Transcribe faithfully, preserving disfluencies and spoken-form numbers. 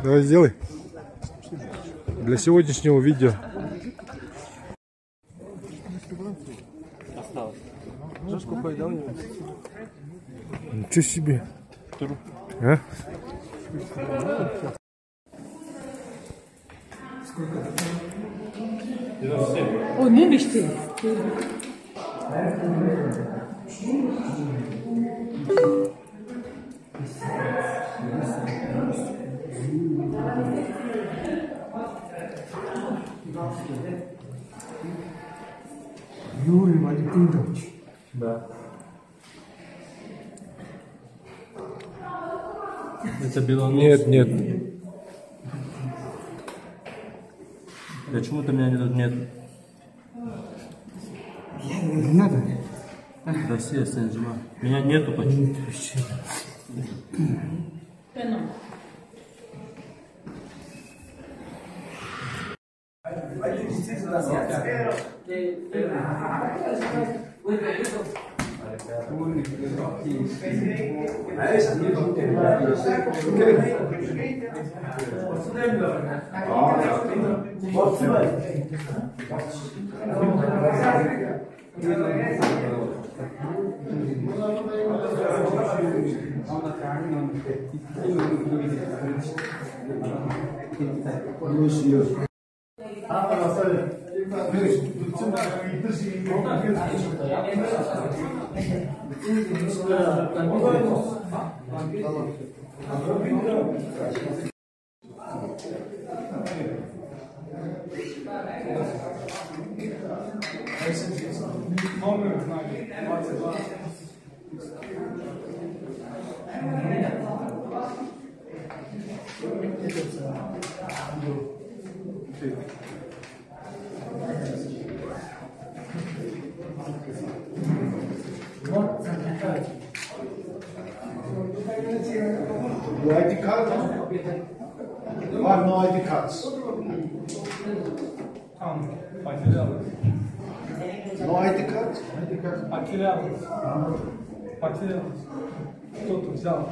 Давай сделай. Для сегодняшнего видео. Ничего себе. А? О, ну, бишти. Юрий Валентинович. Да. Это белонос? Нет, нет. Почему-то меня тут нет. Я не надо. Россия, Сен-Жима. Меня нету почему-то. Your I D card? There are no I D cards. Там потерялось. No I D card? Потерялось. Потерялось. Кто-то взял.